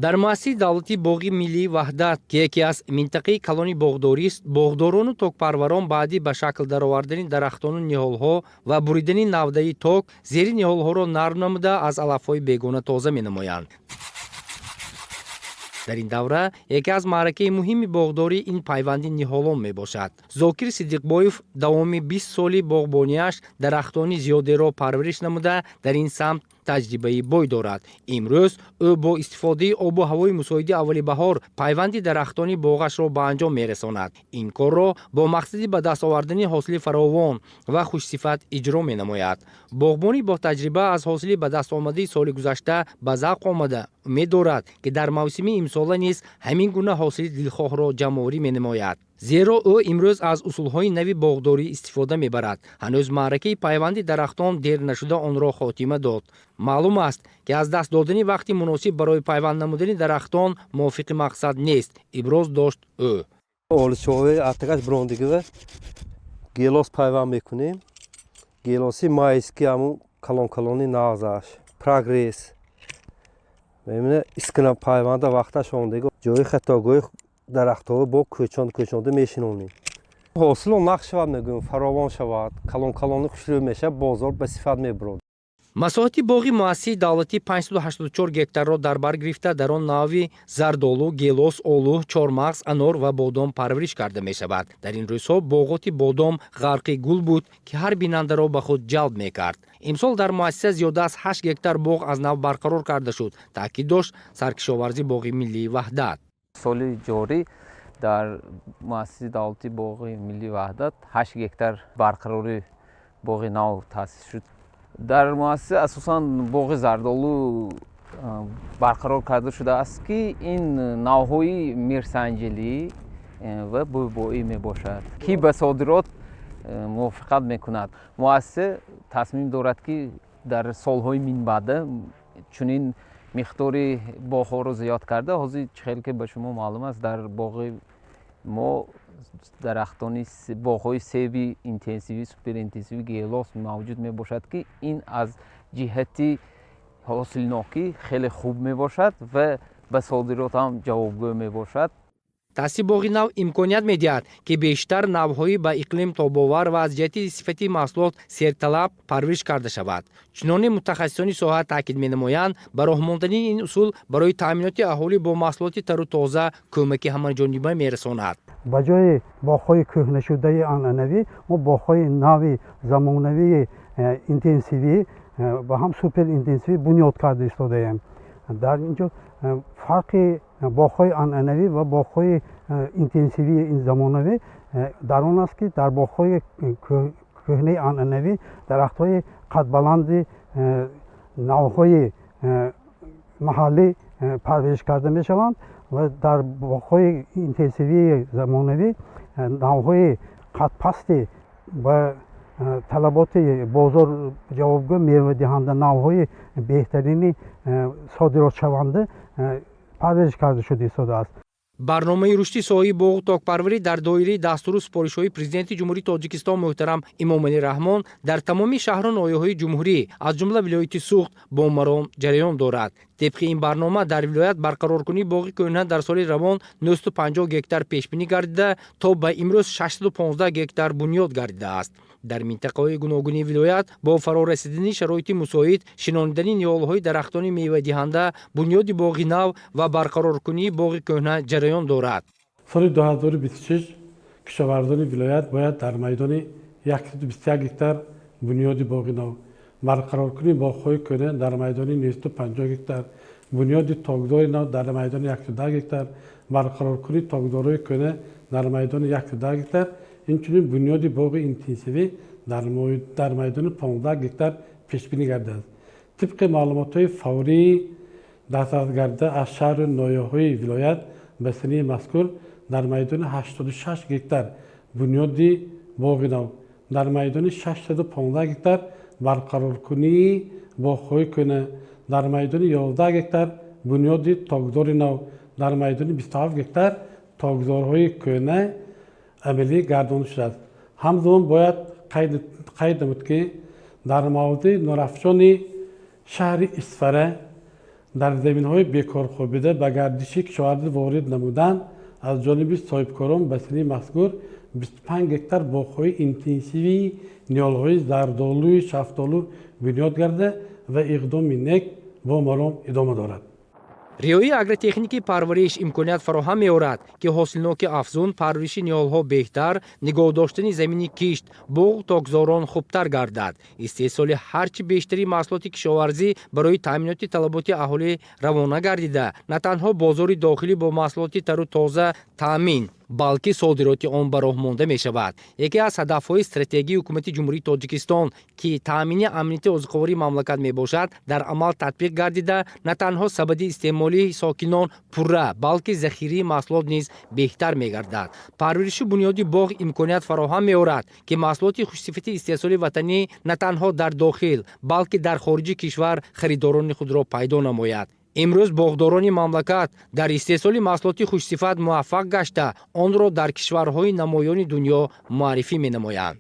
Дар муассисаи давлатии боғи миллии Ваҳдат, ки яке аз минтақаи калони боғдорист, боғдорону токпарварон баъди ба шакл даровардани дарахтону ниҳолҳо ва буридани навдаи ток, зери ниҳолҳоро нарм намуда, аз алафҳои бегона тоза менамоянд. Дар ин давра яке аз маъракаи муҳими боғдорӣ ин пайванди ниҳолон мебошад. Зокир Сиддиқбоев давоми 20 соли боғбонияш дарахтони зиёдеро парвариш намуда, дар ин самт таҷрибаи бой дорад. Имрӯз ӯ бо истифодаи обу ҳавои мусоиди аввали баҳор пайванди дарахтони боғашро ба анҷом мерасонад. Ин корро бо мақсади ба даст овардани ҳосили фаровон ва хушсифат иҷро менамояд. Боғбони ботаҷриба аз ҳосили ба даст омадаи соли гузашта ба завқ омада, умед дорад, ки дар мавсими имсола низ ҳамин гуна ҳосили дилхоҳро ҷамъоварӣ менамояд, зеро ӯ имрӯз аз усулҳои нави боғдорӣ истифода мебарад. Ҳанӯз маъракаи пайванди дарахтон дер нашуда, онро хотима дод. Маълум аст, ки аз даст додани вақти муносиб барои пайванд намудани дарахтон мувофиқи мақсад нест, иброз дошт ӯ. Олучаҳои атакаш бирондигива гелос пайванд мекунем. Гелоси майский, ҳамун калон-калони нағзаш, Прогресс мемина. Искина пайванда вақташ ондига, ҷои хатогоҳи дарахтҳо бо кӯчон кӯчонда мешинонем. Ҳосило нақ шавад, мегӯем, фаровон шавад, калон-калони хушрӯй мешавад, бозор ба сифат мебурод. Масоҳати боғи муассисаи давлатӣ 584 гектарро дар бар гирифта, дар он навъи зардолу, гелос, олу, чормағз, анор ва бодом парвариш карда мешавад. Дар ин рӯзҳо боғоти бодом ғарқи гул буд, ки ҳар бинандаро ба худ ҷалб мекард. Имсол дар муассиса зиёда аз 8 гектар боғ аз нав барқарор карда шуд, таъкид дошт саркишоварзи боғи миллии Ваҳдат. Соли ҷорӣ дар муассисаи давлатии боғи миллии Ваҳдат 8 гектар барқарори боғи нав таъсис шуд. Дар муассиса асосан боғи зардолу барқарор карда шудааст, ки ин навъҳои Мирсанҷилӣ ва Бӯйбоӣ мебошад, ки ба содирот мувофиқат мекунад. Муассиса тасмим дорад, ки дар солҳои минбаъда чунин миқдори боғҳоро зиёд карда. Ҳозир, чӣ хел ки ба шумо маълум аст, дар боғи мо дарахтони боғҳои себи интенсивӣ, суперинтенсивӣ, гелос мавҷуд мебошад, ки ин аз ҷиҳати ҳосилнокӣ хеле хуб мебошад ва ба содирот ҳам ҷавобгӯ мебошад. Таъсиси боғи нав имконият медиҳад, ки бештар навъҳои ба иқлим тобовар ва аз ҷиҳати сифати маҳсулот серталаб парвариш карда шавад. Чуноне мутахассисони соҳа таъкид менамоянд, ба роҳ мондани ин усул барои таъминоти аҳолӣ бо маҳсулоти тару тоза кӯмаки ҳамаҷониба мерасонад. Ба ҷои боғҳои кӯҳнашудаи анъанавӣ мо боғҳои нави замонавии интенсивӣ ва ҳам суперинтенсивӣ бунёд карда истодаем. Дар ин ҷо фарқи боғҳои анъанавӣ ва боғҳои интенсивии ин замонавӣ дар он аст, ки дар боғҳои кӯҳнаи анъанавӣ дарахтҳои қадбаланди навъҳои маҳаллӣ парвариш карда мешаванд ва дар боғҳои интенсивии замонавӣ навъҳои қадпасти ба талаботи бозор ҷавобгӯ, мевадиҳанда, навъҳои беҳтарини содиротшаванда парвариш карда шуда истодааст. Барномаи рушди соҳаи боғу токпарварӣ дар доираи дастуру супоришҳои Президенти Ҷумҳурии Тоҷикистон муҳтарам Эмомалӣ Раҳмон дар тамоми шаҳру ноҳияҳои ҷумҳурӣ, аз ҷумла вилояти Суғд, бо маром ҷараён дорад. Тибқи ин барнома дар вилоят барқароркунии боғи кӯҳна дар соли равон 950 гектар пешбинӣ гардида, то ба имрӯз 615 гектар бунёд гардидааст. Дар минтақаҳои гуногуни вилоят бо фарорасидани шароити мусоид шинонидани ниҳолҳои дарахтони мевадиҳанда, бунёди боғи нав ва барқароркунии боғи кӯҳна ҷараён дорад. Соли 2026 кишоварзони вилоят бояд дар майдони 121 гектар бунёди боғи нав, барқароркунии боғҳои кӯҳна дар майдони 950 гектар, бунёди токзори нав дар майдони 110 гектар, барқароркунии токзорҳои кӯҳна дар майдони 110 гектар, инчунин бунёди боғи интенсивӣ дар майдони 15 гектар пешбинӣ гардидааст. Тибқи маълумотҳои фаврии дастрасгардида аз шаҳру ноҳияҳои вилоят, ба санаи мазкур дар майдони 86 гектар бунёди боғи нав, дар майдони 615 гектар барқароркунии боғҳои кӯҳна, дар майдони 11 гектар бунёди токзори нав, дар майдони 27 гектар токзорҳои кӯҳна амалӣ гардонида шудааст. Ҳамзамон бояд қайд намуд, ки дар мавзеи Нурафшони шаҳри Исфара Дар заминҳои бекорхобида ба гардиши кишоварзӣ ворид намудан аз ҷониби соҳибкорон ба синни мазкур 25 гектар боғҳои интенсивии ниҳолҳои зардолуи шафтолу бунёд гарда ва иқдоми нек бо маром идома дорад. Риояи агротехникии парвариш имконият фароҳам меорад, ки ҳосилноки афзун, парвариши ниҳолҳо беҳтар, нигоҳ доштани замини кишт, боғу токзорон хубтар гардад. Истеҳсоли ҳарчи бештари маҳсулоти кишоварзӣ барои таъминоти талаботи аҳолӣ равона гардида, на танҳо бозори дохилӣ бо маҳсулоти тару тоза таъмин, балки содироти он ба роҳ монда мешавад. Яке аз ҳадафҳои стратегии Ҳукумати Ҷумҳурии Тоҷикистон, ки таъмини амнияти озуқавории мамлакат мебошад, дар амал татбиқ гардида, на танҳо сабади истеъмолии сокинон пурра, балки захираи маҳсулот низ беҳтар мегардад. Парваришу бунёди боғ имконият фароҳам меорад, ки маҳсулоти хушсифати истеҳсоли ватанӣ на танҳо дар дохил, балки дар хориҷи кишвар харидорони худро пайдо намояд. Имрӯз боғдорони мамлакат дар истеҳсоли маҳсулоти хушсифат муваффақ гашта, онро дар кишварҳои намоёни дунё муаррифӣ менамоянд.